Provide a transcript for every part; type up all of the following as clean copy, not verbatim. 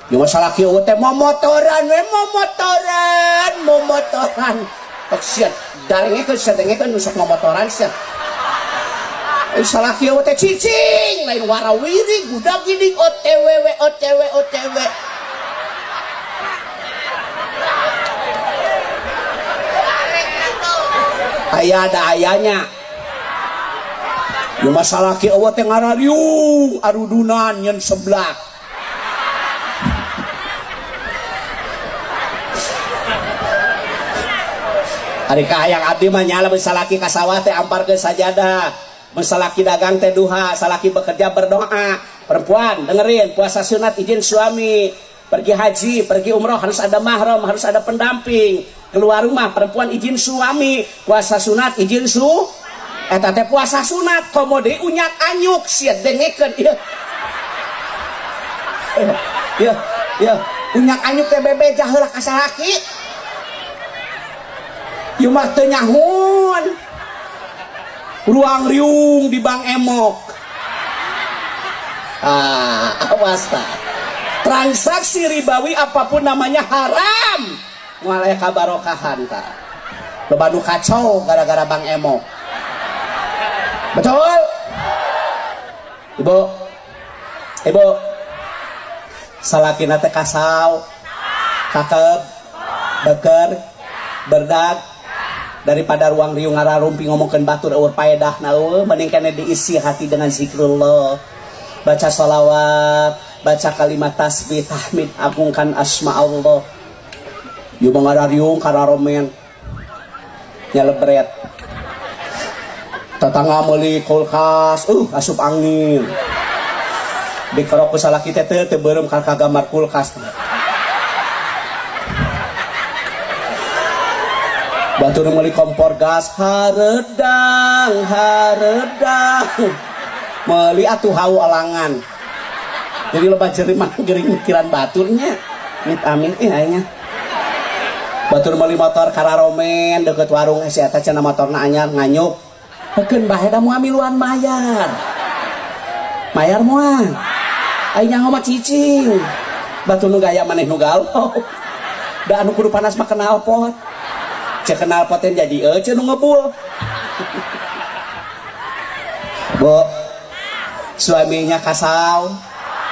Ieu mah salaki eueuh teh momotoran we momotoran, momotoran. Tok sia darengekeun sia dengekeun nu sok momotoran sia. Salaki eueuh teh cicing lain warawiri gudag gidig OTW we OTW OTW. Aya ada ayanya. Ieu mah salaki eueuh teh ngarariung arudunan nyen seblak. Ari kahayang abdi mah nyala salaki ka sawah teh amparkeun sajadah. Mun salaki dagang teh duha, salaki bekerja berdoa. Perempuan dengerin, puasa sunat izin suami, pergi haji, pergi umroh harus ada mahram, harus ada pendamping. Keluar rumah perempuan izin suami, puasa sunat izin su. Eta teh puasa sunat komo deui unyak anyuk sia dengekeun ieu. Ieu, ieu, unyak anyuk teh bebeja heula ka salaki. Ieu mah teu nyahun. Ruang riung di Bank Emok. Ah, awas ta. Transaksi ribawi apapun namanya haram. Moal aya kabarokahan ta. Loba nu kacau gara-gara Bank Emok. Betul? Ibu. Ibu. Salakina teh kasau, kakep, beker, berdag, daripada ruang riung ngararumpi ngomongkeun batur eueuh paedah na eueuh, mending keneh diisi hati dengan zikrullah, baca sholawat, baca kalimat tasbih, tahmid, agungkan asma Allah. Ieu mah ngarariung kararomen nyelebret, tetangga meuli kulkas, asup angin, dikerok ku salaki teh teu beureum ka kagambar kulkas. Batur meuli kompor gas, haredang haredang, meuli atuh hau alangan. Jadi loba jerih mah gering mikiran baturnya. Mit amin ih aingnya. Batur meuli motor kararomen deket warung, si eta cenah motorna anyar nganyuk. Heukeun bae da moal miluan mayar. Mayar moal. Aing nyaho mah cicing. Batur nu gaya maneh nu galau. Da anu kudu panas mah knalpot. Cek knalpot teh jadi eueuh nu ngebul. Bu, suaminya kasau,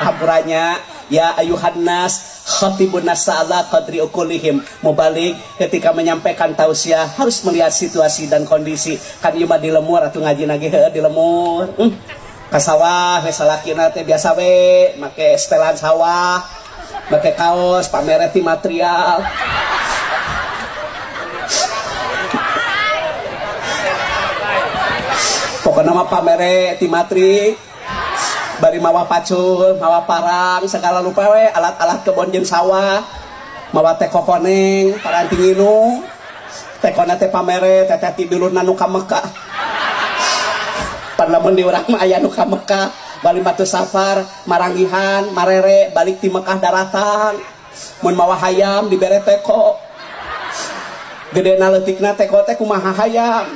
hampurannya, ya ayuhan nas khatibun nasa ala qadri ukulihim. Mubalik ketika menyampaikan tausiah harus melihat situasi dan kondisi. Kan ieu mah di lemur atuh ngaji nage heueuh di lemur. Ka sawah we salakina teh biasa we make setelan sawah, make kaos pamere ti material. Pokokna mah pamere ti matri, bari mawa pacul, mawa parang, segala rupa we alat-alat kebon jeung sawah, mawa teko koneng, paranti nginum, tekona teh pamere teteh ti dulurna nu ka Mekah. Pan lamun di urang mah aya nu ka Mekah, bali batu safar, maranggihan, marere, balik ti Mekah daratan. Mun mawa hayam dibere teko. Gedena leutikna teko teh kumaha hayam.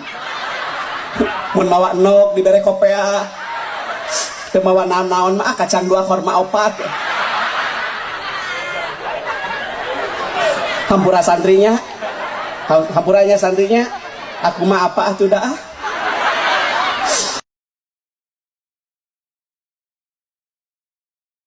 Mun mawa endog dibere kopea. Teu mawa naon-naon mah kacang 2 korma 4. Hampura santrinya. Hampuranya santrinya. Aku mah apa atuh dah.